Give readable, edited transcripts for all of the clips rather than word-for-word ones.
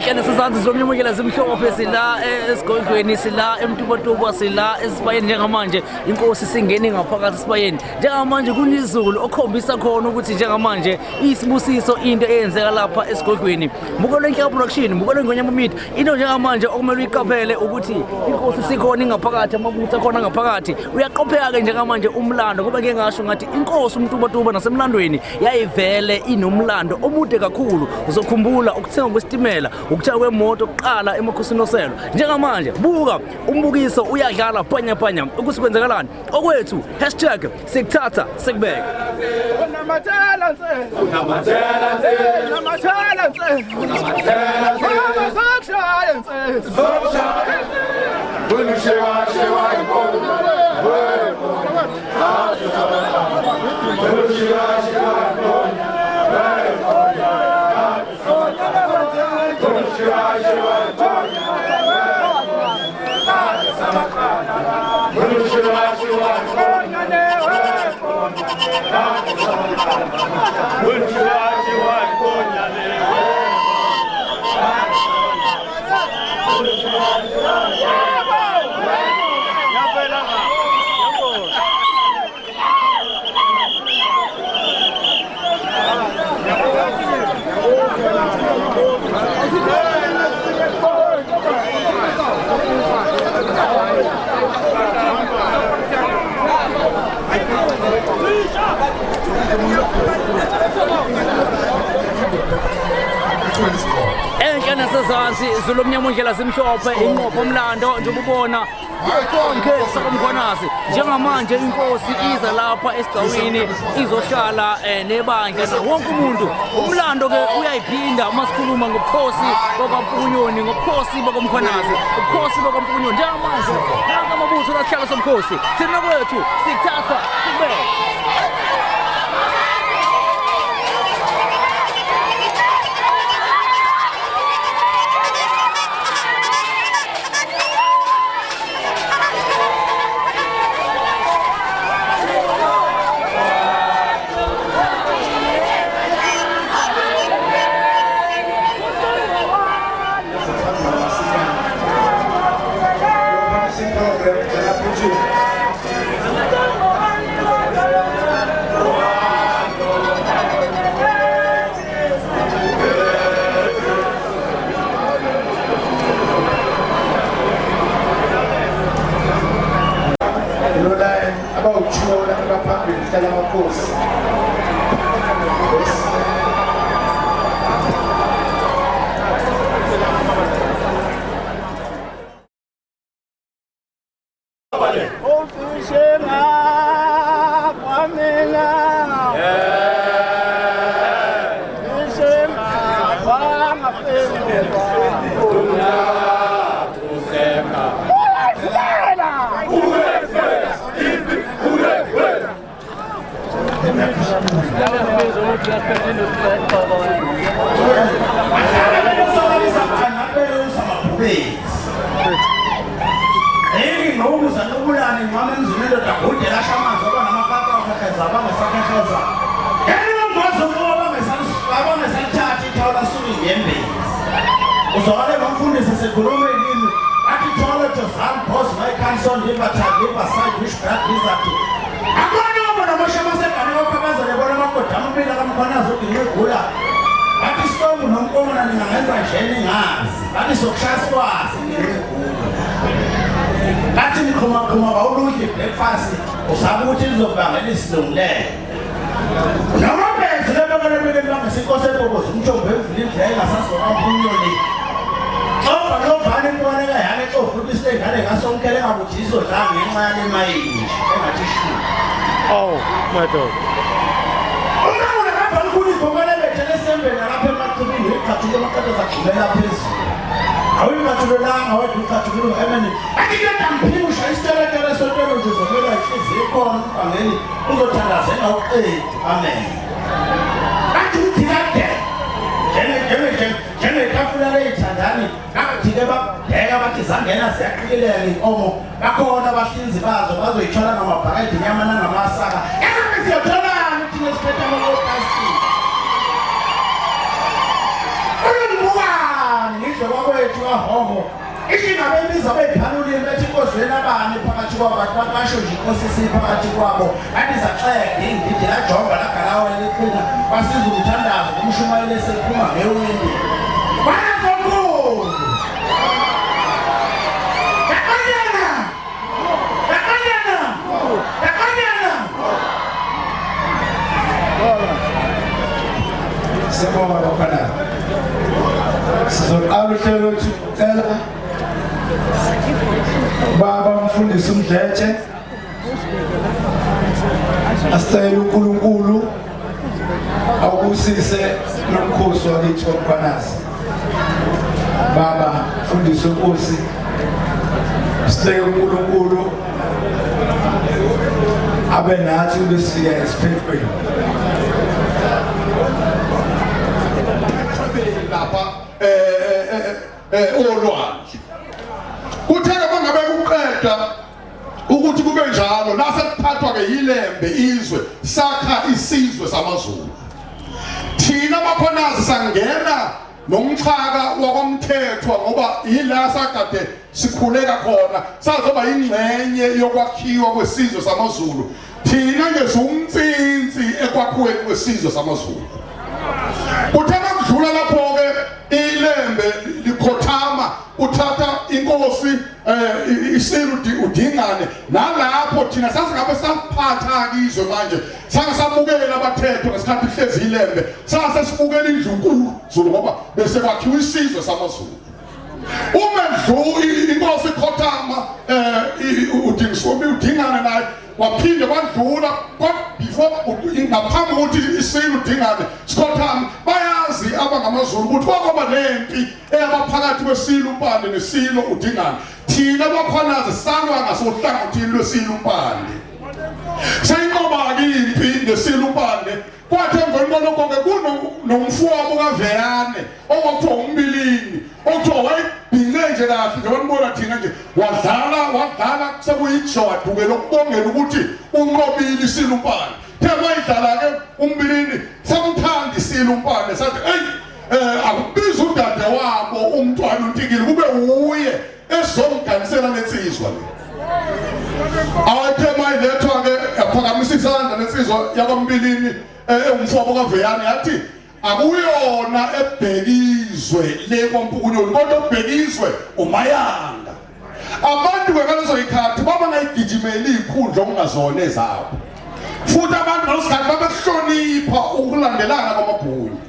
Enhlane sezansi zomnyamukela zimhlophe sila esigodlweni, sila eMtubatuba, sila esibayeni. Njengamanje inkosi singene ngaphakathi esibayeni. Njengamanje kunizulu okhombisa khona ukuthi njengamanje isibusiso into eyenzeka lapha esigodlweni. Mukelo Inhlaka Production, mukelo Ngonyama Media. Into njengamanje okumele uyiqaphele ukuthi inkosi sikhona ingaphakathi, amabutho akhona ngaphakathi. Uyaqopheka-ke njengamanje umlando, ngoba ngeke ngasho ngathi inkosi uMtubatuba nasemlandweni yayivele inomlando omude kakhulu. Uzokhumbula ukuthengwa kwesitimela, ukuthengwa kwemoto kuqala emakhosini oselo. Njengamanje buka umbukiso uyadlala panya panya ukuthi kwenzekalani. Okwethu hashtag sikuthatha sikubeke. Namathela nse. Namathela nse. Namathela nse. Namathela nse. Sokushaya nse. Sokushaya. Shewa shewa inkomo. Shewa shewa inkomo. Shewa shewa inkomo. Shewa shewa inkomo. Enhla nasezansi zulomnyama undlela zimhlophe inqopho umlando njengoba ubona sonke sakoMkhwanazi. Njengamanje inkosi iza lapha esigcawini izohlala nebandla na wonke umuntu. Umlando ke uyayiphinda uma sikhuluma ngobukhosi bakwaMpukunyoni, ngobukhosi bakoMkhwanazi, ubukhosi bakwaMpukunyoni. Njengamanje nanka amabutho lasihlalo somkhosi, thina kwethu sikuthatha sikubeke. Lo line abawuthola abaphambili kuhlala amakhosi. Ofishe kwamina. Fishe kwangafela. Uyafela. Nginokuza nobulane ngwami emzini wendoda gude lasha amanzi oba namakaka okhekheza abangesakhekheza. Ngeke abangesalithatha ithawula suke ingembezi. Uzwakale nomfundisi sekhuluma ilimi athi tholo Jozan boss my council liver liver side wish blood lizard. Akona obo nomosha masegane okhabazele bona amagoda amabili akamkhwanazi uginqe igula. Bathi isitongu nomkomona ningangenza nje ningazi. Bathi sokushaya sikwazi nginqe igula. Bathi niqhumaqhuma bawuludla breakfast usaba ukuthi lizokubangela isilungulela. Noma bese lebekele bangisa inkosi eboboza umthombo emvula indlela engasazoka umnyoni. Xova lovane intwana yale xova ukuthi isengane ngasomkhele ngakuthi izodla ngenxa yale mayini nje engathi shu. Oh, my God. Umntwana lapha likhulu ibhokane bethe lesembeni lapha emachibini iqhathuke amaqatha zagxumela phezulu. Awuyikhathulelanga wedwa ukhathulile emene. Athi indoda mphika ushaya isiteletele sotelo nje uzomela inhliziyo ikhona umvangeli uzothandazela uqedu. Amen. Athi uthi kade njengetafula leyithandani bakuthike babheka bathi zangena ziyaqhileka inkomo bakhona abahlinzi bazo bazoyithola ngamabhakede inyama nangamasaka. Engabe siyotholani thina siphethe amaplastic. ngidle kwakwethu kahoho. Isho ingabe ibiza beyiphalulile bethi inkosi wena bani phakathi kwabo bantu basho nje inkosi isiphakathi kwabo. Kanti zaxega ingidi lajomba lagalawa liqina basiza umthandazo kumshumayeli esephuma ngewindi. Banazonkulu. Yakanyana! Yakanyana! Yakanyana! Siyabonga bafana. Sizoqala uhlelo lwethu cela baba umfundisi uMdletshe asicela uNkulunkulu awubusise lo mkhosi wakithi waMkhwanazi. Baba mfundisi wenkosi sicela uNkulunkulu abe nathi kube sifika esiphethweni. Lapha eh, eh, eh, olwandle kuthe ke mangabe kuqeda ukuthi kube njalo lase kuphathwa ke yilembe izwe sakha isizwe samaZulu thina bakhonazi sangena nomxhaka wakwamthethwa ngoba yila sakade sikhuleka khona sazoba ingxenye yokwakhiwa kwesizwe samaZulu thina nje siwumtsinsi ekwakhiweni kwesizwe samaZulu kuthe makudlula lapho-ke ilembe likhothama uthatha inkosi eh isilu udingane nalapho thina sasingabe saphatha izwe manje sake samukela abathethwa ngesikhathi ihlezi ilembe sase sibukela indlunkulu Zulu ngoba bese kwakhiwa isizwe samaZulu uma ndlu inkosi ikhothama eh udingiswa udingane naye waphinde kwadlula before ngaphambi kokuthi isilo udingane sikhothame bayazi abangamazulu ukuthi kwakwaba nempi eyabaphakathi kwesilo umpande nesilo udingane thina bakhwanazi salwa ngasohlangothini lwesilo umpande seyinqoba-ke impi nesilo umpande Kwathi emveni kwalokho-ke kunomfowabo kaVeyane okwakuthiwa uMbilini okuthiwa wayebhince nje kahle njengoba nibona thina nje wadlala wadlala sekuyijodu-ke lokubongela ukuthi unqobile isilumpane the mayidlala-ke uMbilini samthanda isilumpane sathi eyi um akubiza udade wabo umntwana uNtikili kube wuye ezomganisela lensizwa le awathe mayilethwa-ke yaphakamisa isandla lensizwa yakwambilini eh, ewumfowabo kaveyane yathi akuyona ebhekizwe le kwampukunyoni kodwa obhekizwe umayanda abantu-ke ngalezo yikhathi babangayigijimeli iy'khundla okungazona ezabo futhi abantu ngaleso sikhathi babekuhlonipha ukulandelana kwamagunya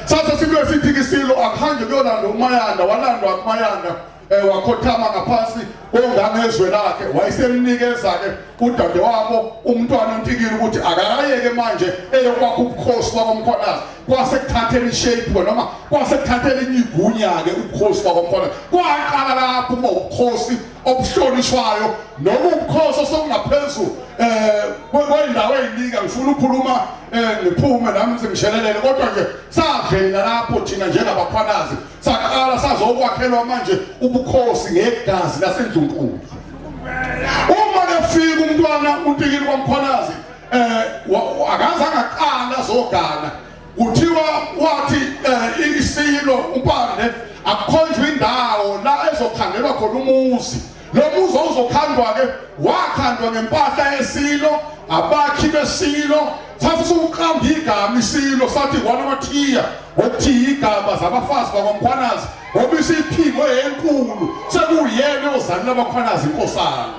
sase sibuye sithi isilo akuhanjwe kuyolandwa umayanda walandwa kumayanda eh, wakhothama ngaphansi kongangezwe lakhe wayesemnikeza-ke udadewabo umntwana untikile ukuthi akayeke manje eyokwakha ubukhosi bakwamkhwanazi kwase kuthathela ishape noma kwase kuthathela enye igunya-ke ubukhosi bakwamkhwanazi kwaqala lapho uma ubukhosi obuhlonishwayo noma ubukhosi osokungaphezu eh kweyindawo eziningi ngifuna ukukhuluma eh ngiphume nami sengishelelele kodwa nje savela lapho thina njengabakhwanazi saqala sazokwakhelwa manje ubukhosi ngegazi lasendlunkulu uma kefika umntwana untikili kwamkhwanazi eh akaze angaqala zogana kuthiwa wathi eh, isilo umpande akukhonjwe indawo la ezokhandelwa khona umuzi lo muzi owuzokhandwa ke wakhandwa ngempahla yesilo abakhi besilo sathi suqamba igama isilo sathi kwanamathiya ngokuthi igama zabafazi bakwamkhwanazi ngoba isiphiko enkulu sekuyena ozalela abakhwanazi inkosana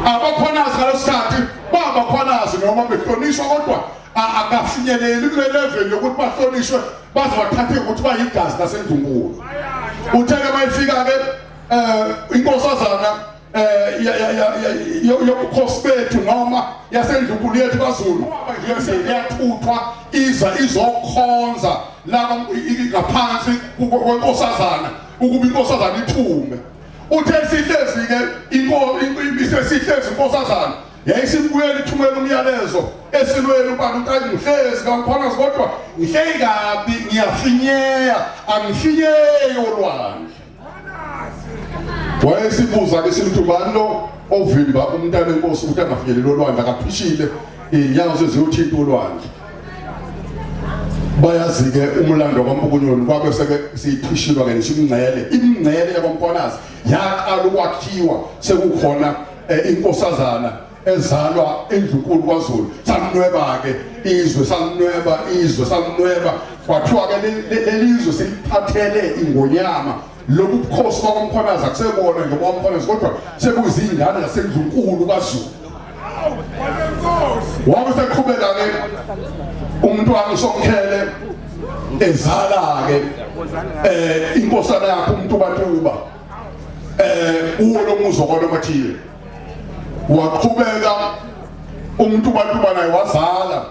abakhwanazi ngalesikhathi babakhwanazi noma behlonishwa kodwa akafinyeleli kule level yokuthi bahlonishwe baze bathathe ukuthi bayigazi lasendlunkulu uthe-ke mayifika-ke um inkosazana eh yobukhosi bethu noma yasendlunkulu yethu kaZulu nje iyathuthwa iza izokhonza la ngaphansi kwenkosazana ukuba inkosazana iphume uthe sihlezi ke inkosi sihlezi inkosazana yayisibuyela ithumela umyalezo esilweni ubani ukuthi ngihlezi kangikhona kodwa ngihleli kabi ngiyafinyeya angifinyeki olwandle Wayesibuza ke sithi ubani lo ovimba umntana enkosi ukuthi angafinyeleli olwandle akaphishile iy'nyawo seziyothinta olwandle. Bayazi-ke umlando kwaMpukunyoni, kwabe seke siyiphishiwa-ke ngisho imingcele, imingcele yakwaMkhwanazi yaqala ukwakhiwa sekukhona eh, inkosazana ezalwa endlunkulu kwaZulu. Sanweba-ke izwe, sanweba izwe, sanweba, kwathiwa-ke lelizwe siliphathele ingonyama. Lobu bukhosi bakwaMkhwanazi akusebona nje bakwaMkhwanazi, kodwa sekuyizingane zasendlunkulu kaZulu. Wabe seqhubeka-ke umntwana uSomkhele ezala-ke um inkosana yakhe uMtubatuba um kuwo lo muzi wakwaNomathiye. Waqhubeka uMtubatuba naye wazala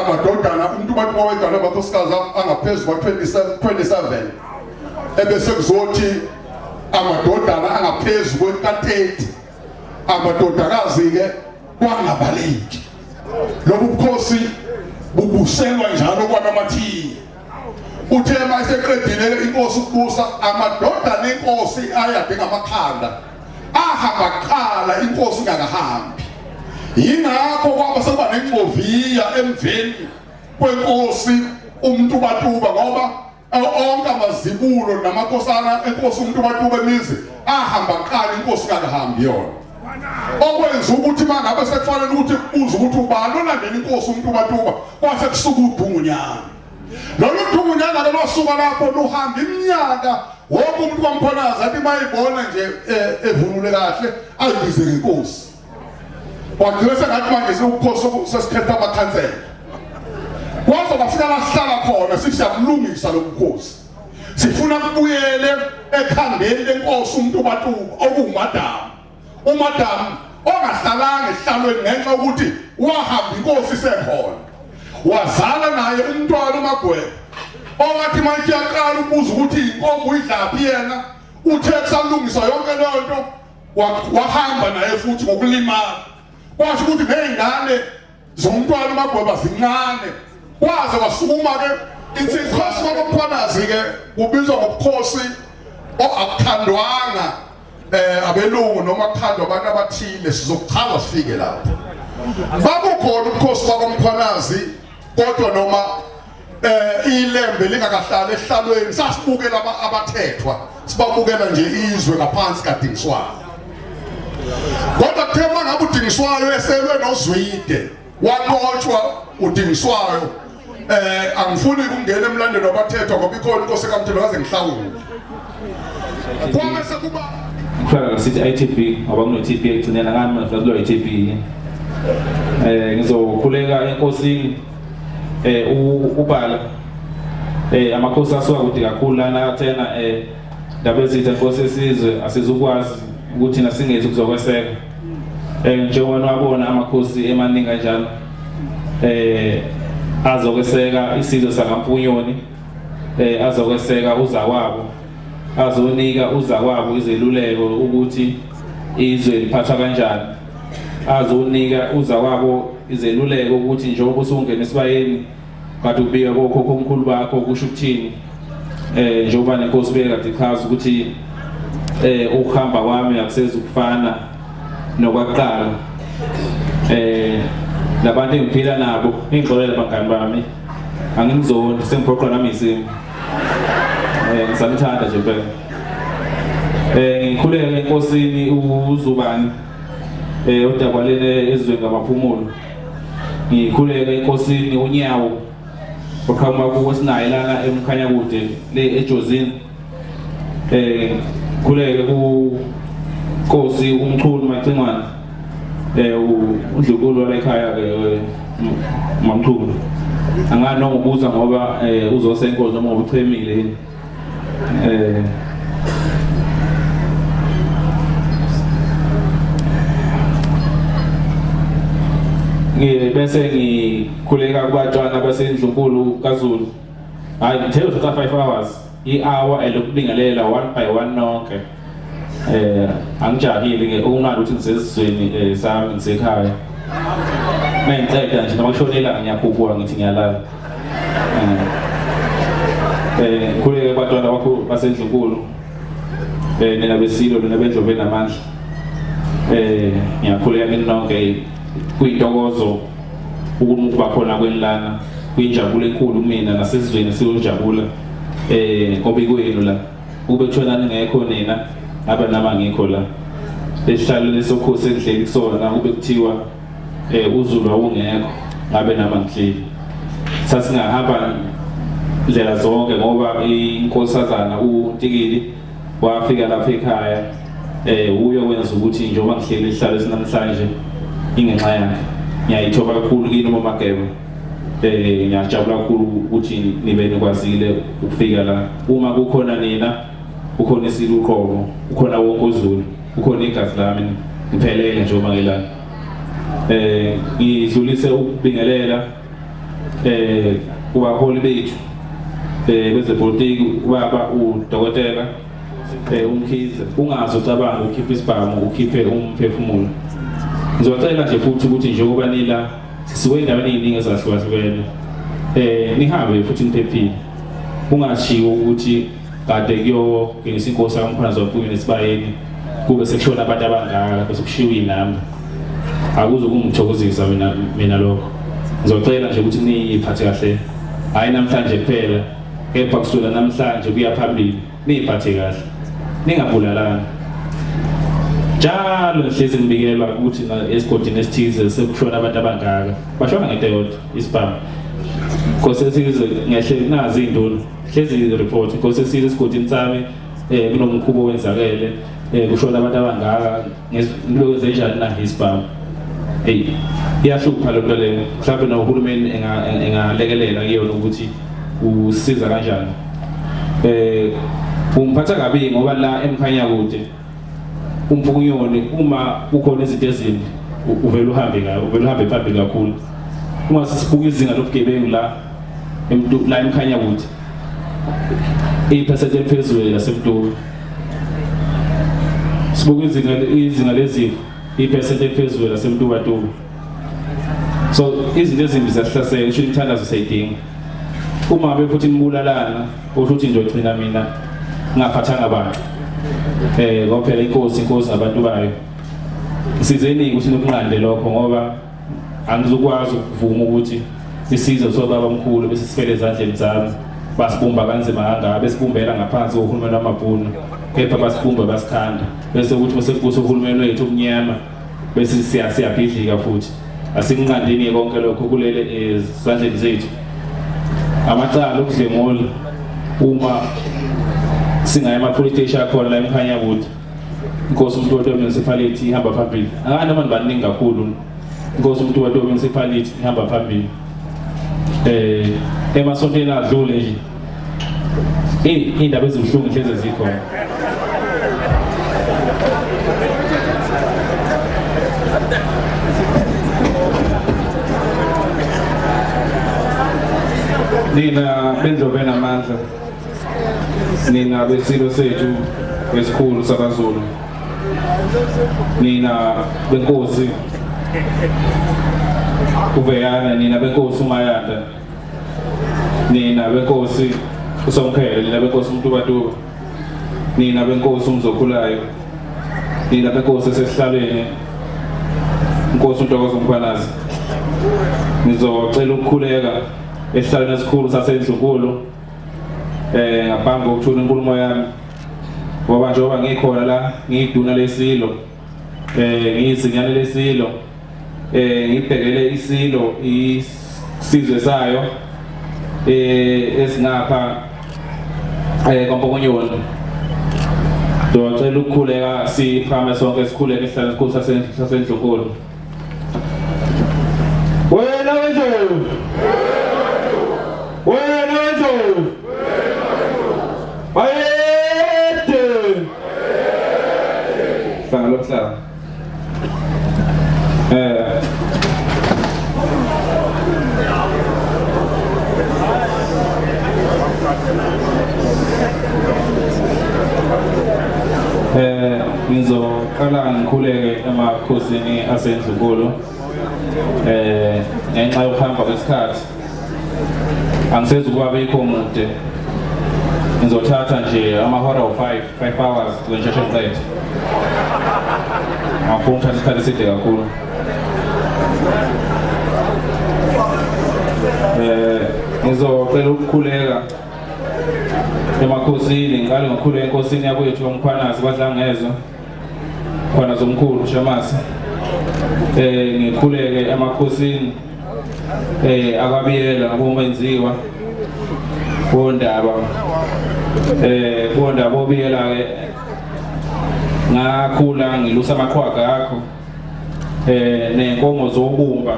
amadodana. UMtubatuba wayegane amakhosikazi angaphezu kwa-27 27, ebese kuzothi amadodana angaphezu kweka-30, amadodakazi-ke kwangabaleki. Lobu bukhosi bubuselwa njalo kwaNamathiya. Uthe uma eseqedile inkosi ukubusa, amadodana enkosi ayade ngamakhanda ahamba kuqala inkosi ingakahambi. Yingakho kwaba sekuba nengxoviya emveni kwenkosi uMtubatuba, ngoba onke amazibulo namakhosana enkosi uMtubatuba emizi ahamba kuqala inkosi ingakahambi yona, okwenza ukuthi uma ngabe sekufanele ukuthi kubuze ukuthi ubani olandela inkosi uMtubatuba, kwase kusuka uDungunyana. Lolu Dungunyana-ke lwasuka lapho luhamba iminyaka, wonke umuntu kwaMkhwanazi athi uma eyibona nje evunule kahle ayibize ngenkosi. Kwagcina sengathi manje sewubukhosi sesikhetha amakhansela, kwaze kwafika la sihlala khona sithi siyabulungisa lo bukhosi, sifuna kubuyele ekhandeni lenkosi uMtubatuba, okuwumadamu, umadamu ongahlalanga esihlalweni ngenxa yokuthi wahamba inkosi isekhona. Wazala naye umntwana uMagwebo, owathi manje uyaqala ukubuza ukuthi inkomo uyidlaphi yena. Uthe kusalungiswa yonke leyo nto wahamba naye futhi ngokulimala, kwasho ukuthi ney'ngane zomntwana uMagweba zincane. Kwaze kwasukuma-ke inkosi kwaMkhwanazi-ke, kubizwa ngobukhosi akuthandwanga abelungu noma kuthandwa abantu abathile. Sizokuchaza sifike lapho. Babukhona ubukhosi bakwaMkhwanazi, kodwa noma ilembe lingakahlali ehlalweni, sasibukela abathethwa, sibabukela nje izwe ngaphansi kaDingiswayo. Kodwa kuthe uma ngabe uDingiswayo eselwe noZwide, wanqotshwa uDingiswayo. Angifuni ukungena emlandweni wabathethwa ngoba ikhona inkosi kaMthembu kaze ngihlawule, kwabe sekuba Kuhlala sithi i-TB ngoba kuno-TB ekugcineni angani manje kulo i-TB. Ngizokhuleka enkosini ubhala amakhosi asuka kude kakhulu lana athena ndaba ezitha inkosi esizwe asizukwazi ukuthi thina singezi kuzokweseka njengoba niwabona amakhosi emaningi kanjalo azokweseka isizwe sakaMpunyoni, azokweseka uzakwabo, azonika uzakwabo izeluleko ukuthi izwe liphathwa kanjani, azonika uzakwabo izeluleko ukuthi njengoba usungena esibayeni kade ubika kokhokho omkhulu bakho kusho ukuthini, njengoba nenkosi bekade ichaza ukuthi ukuhamba kwami akusezi ukufana nokwaqala. Labantu engiphila nabo, ngixolele bangani bami, anginizondi, sengiphoqwa nami isimo, ngisanithanda nje impela. Ngikhuleke enkosini uZubani odakwalele ezweni ngamaphumulo, ngikhuleke enkosini uNyawo oqhamuka kuwo sinaye lana eMkhanyakude le eJozini, khuleke ku Nkosi uMchunu Macingwane, undlunkulu wala ekhaya ke uMamchunu. Angani noma ubuza ngoba uzosenkosi noma ngoba uchemile yini. Bese ngikhuleka kubatwana basendlunkulu kaZulu. Hayi, ngithe uthatha 5 hours, i-hour elokubingelela one by one nonke. Angijahile ke okunqanda ukuthi ngisesizweni sami, ngisekhaya. Mengiceda nje noma kushona ilanga ngiyakhuphuka ngithi ngiyalala. Khuleke kubantwana bakho basendlunkulu, nina besilo, nina bendlovu enamandla. Ngiyakhuleka kini nonke, kuyintokozo ukuba khona kwenu lana. Kuyinjabulo enkulu kumina nasesizweni siyojabula ngoba ikwenu la. Ukube kuthiwa naningekho nina ngabe nami angikho la. Lesihlalo lesokhosi engihleli kusona kube kuthiwa uZulu awungekho ngabe nami angihleli. Sasingahamba ndlela zonke ngoba inkosazana uNtikili wafika lapha ekhaya uye wenza ukuthi njengoba ngihleli isihlalo esinamhlanje ingenxa yakhe. Ngiyayithoba kakhulu kini uMama Mageba. Ngiyajabula kakhulu ukuthi nibe nikwazile ukufika la. Uma kukhona nina, kukhona isilo uqobo, kukhona wonke uZulu, kukhona igazi lami ngiphelele njengoba ngila. Ngidlulise ukubingelela kubaholi bethu bezepolitiki, ubaba udokotela uMkhize. Ungaze ucabange ukhiphe isibhamu ukhiphe umphefumulo. Ngizocela nje futhi ukuthi njengoba nila sisuke endaweni eziningi ezahlukahlukene nihambe futhi niphephile, kungashiwo ukuthi kade kuyongenisa inkosi kaMkhwanazi waMpukeni esibayeni kube sekushona abantu abangaka bese kushiwo inamba. Akuze kungithokozisa mina lokho. Ngizocela nje ukuthi niyiphathe kahle, hhayi namhlanje kuphela kepha kusukela namhlanje kuya phambili niyiphathe kahle, ningabulalani. Njalo ngihlezi ngibikelwa ukuthi esigodini esithize sekushona abantu abangaka, bashona ngento eyodwa isibhamu. Nkosi esizwe ngehle nazi iy'nduna hlezi report Nkosi esizwe esigodini sami kunomkhubo owenzakele kushona abantu abangaka ngilokwenze njani na isibhamu. Hey, iyahlupha le nto leyo. Mhlawumbe nohulumeni engalekelela kuyona ukuthi usiza kanjani. Ungiphatha kabi ngoba la eMkhanyakude uMpukunyoni uma kukhona izinto ezimbi uvela uhambe ngayo, uvela uhambe phambili kakhulu. Uma sisibuka izinga lobugebengu la la eMkhanyakude, iphesenti eliphezulu laseMtuba. Sibuka izinga lezifo, iphesenti eliphezulu laseMtubatuba. So izinto ezimbi ziyasihlasela, isho imithandazo siyayidinga. Uma ngabe futhi nibulalana, usho ukuthi ngizogcina mina ngingaphathanga abantu. Ngoba phela inkosi ngabantu bayo. Sizeni ukuthi nikunqande lokho ngoba angizukwazi ukuvuma ukuthi isizwe sobaba omkhulu bese sifele ezandleni zami. Basibumba kanzima kangaka, besibumbela ngaphansi kohulumeni wamabhunu, kepha basibumba basikhanda. Bese kuthi bese kubusa uhulumeni wethu omnyama bese siyabhidlika futhi. Asikunqandeni konke lokho kulele ezandleni zethu. Amacala okudlwengula uma singaya ema-police station akhona la eMkhanyakude, inkosi uMtubatuba Municipality ihamba phambili. Angani noma nibaningi kakhulu, inkosi uMtubatuba Municipality ihamba phambili. Emasontweni adlule nje iy'ndaba ezibuhlungu hleze zikhona. Nina bendlovu enamandla, nina besilo sethu esikhulu sakaZulu, nina benkosi uVeyana, nina benkosi uMayanda, nina benkosi uSomkhele, nina benkosi uMtubatuba, nina benkosi uMzokhulayo, nina benkosi esesihlalweni Inkosi uNtokozo Mkhwanazi. Ngizocela ukukhuleka esihlalweni esikhulu sasendlunkulu ngaphambi kokuthula inkulumo yami, ngoba njengoba ngikhona la ngiyiduna lesilo, ngiyizinyane lesilo, ngibhekele isilo isizwe sayo esingapha kwaMpokonyoni. Ngizocela ukukhuleka siphakame sonke sikhuleke esihlalweni esikhulu sasendlunkulu. Wena wendlovu, wena wendlovu, bayede hlanga lomhlaba. Ngizoqala ngikhuleke emakhosini asendlunkulu. Ngenxa yokuhamba kwesikhathi angisezukuba bikho mude, ngizothatha nje amahora u-5 5 hours ngisheshe ngiqede. Angifuni ukuthatha isikhathi eside kakhulu. Ngizocela ukukhuleka emakhosini, ngiqale ngokukhuleka enkosini yakwethu kaMkhwanazi kwaDlangezwa khona zomkhulu Shamase. Ngikhuleke emakhosini akwaBiyela ngabomenziwa bondaba bondaba obiyela ke ngakhula ngilusa amaqhwaga akho nenkomo zobumba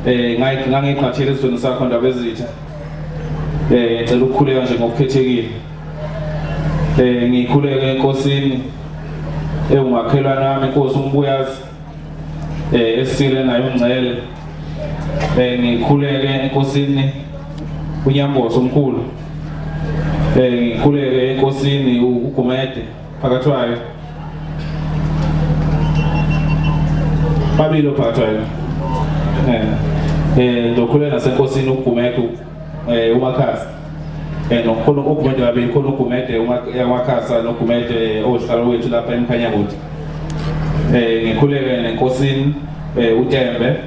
ngangigqathela esizweni sakho ndaba ezitha. Ngicela ukukhuleka nje ngokukhethekile. Ngikhuleke enkosini ewumakhelwane wami inkosi uMbuyazi esile nayo uNgcele. Ngikhuleke enkosini uNyamboso omkhulu. Ngikhuleke enkosini uGumede phakathi wayo. Babili phakathi wayo. Ngizokhuleka nasenkosini uGumede uMakhasa. Nokhona uGumede babili, khona uGumede uMakhasa noGumede ohlala wethu lapha eMkhanyakude. Ngikhuleke nenkosini uTembe.